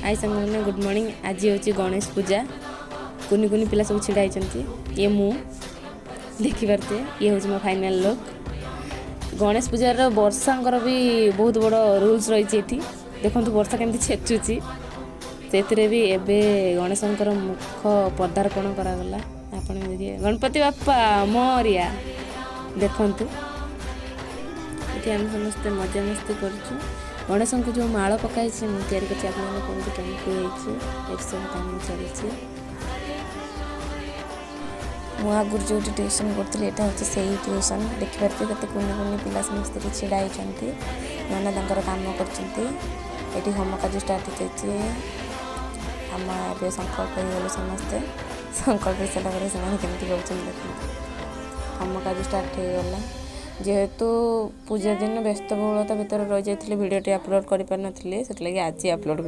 High ସାଙ୍ଗମାନେ, good morning. ଆଜି ହେଉଛି ଗଣେଶ ପୂଜା। କୁନି କୁନି ପିଲା ସବୁ ଛିଡ଼ା ହେଇଛନ୍ତି। ଇଏ ମୁଁ ଦେଖିପାରୁଥିବେ, ଇଏ ହେଉଛି ମୋ ଫାଇନାଲ୍ ଲୁକ୍। ଗଣେଶ ପୂଜାର ବର୍ଷାଙ୍କର ବି ବହୁତ ବଡ଼ ରୋଲ୍ସ ରହିଛି ଏଠି। ଦେଖନ୍ତୁ, ବର୍ଷା କେମିତି ଛେଚୁଛି। ସେଥିରେ ବି ଏବେ ଗଣେଶଙ୍କର ମୁଖ ପଦାର୍ପଣ କରାଗଲା। ଆପଣ ଦେଖିବେ, ଗଣପତି ବାପ୍ପା ମୋରିଆ। ଦେଖନ୍ତୁ, ଏଠି ଆମେ ସମସ୍ତେ ମଜାମସ୍ତି କରୁଛୁ। ଗଣେଶଙ୍କୁ ଯେଉଁ ମାଳ ପକାଇଛି, ମୁଁ ତିଆରି କରିଛି। ଆପଣମାନେ କୁହନ୍ତୁ କେମିତି ହେଇଛି। ଏଠି ସବୁ କାମ ଚାଲିଛି। ମୁଁ ଆଗରୁ ଯେଉଁଠି ଟ୍ୟୁସନ୍ କରୁଥିଲି, ଏଇଟା ହେଉଛି ସେଇ ଟ୍ୟୁସନ୍। ଦେଖିପାରୁଥିବେ, କେତେ କୁନି କୁନି ପିଲା ସମସ୍ତେ ଏଠି ଛିଡ଼ା ହେଇଛନ୍ତି। ନନା ତାଙ୍କର କାମ କରୁଛନ୍ତି। ଏଠି ହୋମ କାର୍ଯ୍ୟ ଷ୍ଟାର୍ଟ ହେଇଯାଇଛି। ଆମ ଏବେ ସଂକଳ୍ପ ହେଇଗଲୁ ସମସ୍ତେ। ସଂକଳ୍ପ ହେଇସାରିଲା ପରେ ସେମାନେ କେମିତି କରୁଛନ୍ତି ଦେଖନ୍ତୁ। ହୋମ କାର୍ଯ୍ୟ ଷ୍ଟାର୍ଟ ହେଇଗଲା। ଯେହେତୁ ପୂଜା ଦିନ ବ୍ୟସ୍ତବହୁଳତା ଭିତରେ ରହିଯାଇଥିଲି, ଭିଡ଼ିଓଟି ଅପଲୋଡ଼ କରିପାରିନଥିଲି, ସେଥିଲାଗି ଆଜି ଅପଲୋଡ଼ କରୁଛି।